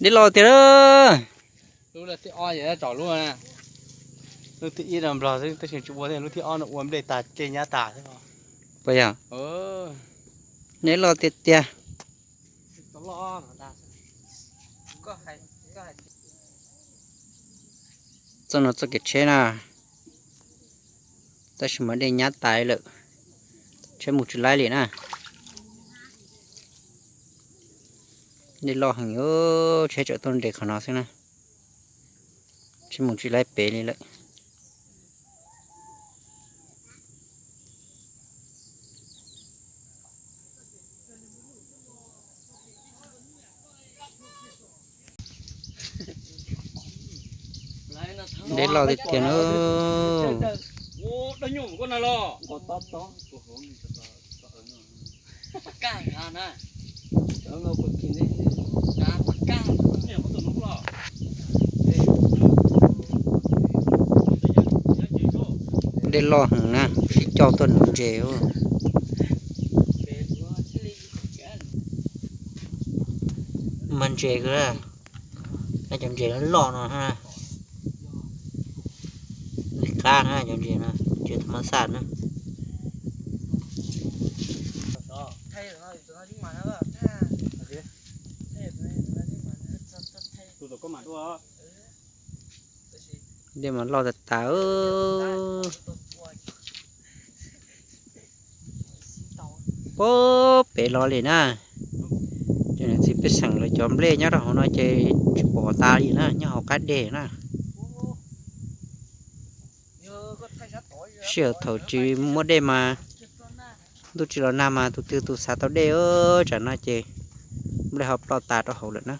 Dej loj tiag. Lub thib ib no nplog xwb, tab sis tsis ua thiab, lub thib ob no ua nplej tas dej nyab tas xwb. Puas yog? Dej loj tiag tiag. Txoj no txoj kev tsheb na, tab sis mas dej nyab tas lawm, tsheb mus tsis laib li na. Dej loj heev, tsheb tseem tuaj nres qhov no xwb na, tsheb mus tsis laib pem li lawm. Dej loj tiag tiag na. Dej loj heev na, sib coj tuaj nuv ntses. Mag ntses, cov ntses loj no, nqab na, cov ntses no, ntses thas mas xaj na. Dej mas loj tas tas. Puag pem los li na. Cov niam txiv pej xeem lawv cov nplej nyob rau hauv no ces tsis pom tas li na, nyob hauv qab deg na. Sij hawm thaum tsis muaj dej mas, ntuj tsis los nag mas tus twg tus xav tau dej, tsam no ces nplej ho ploj tas rau hauv lawm na.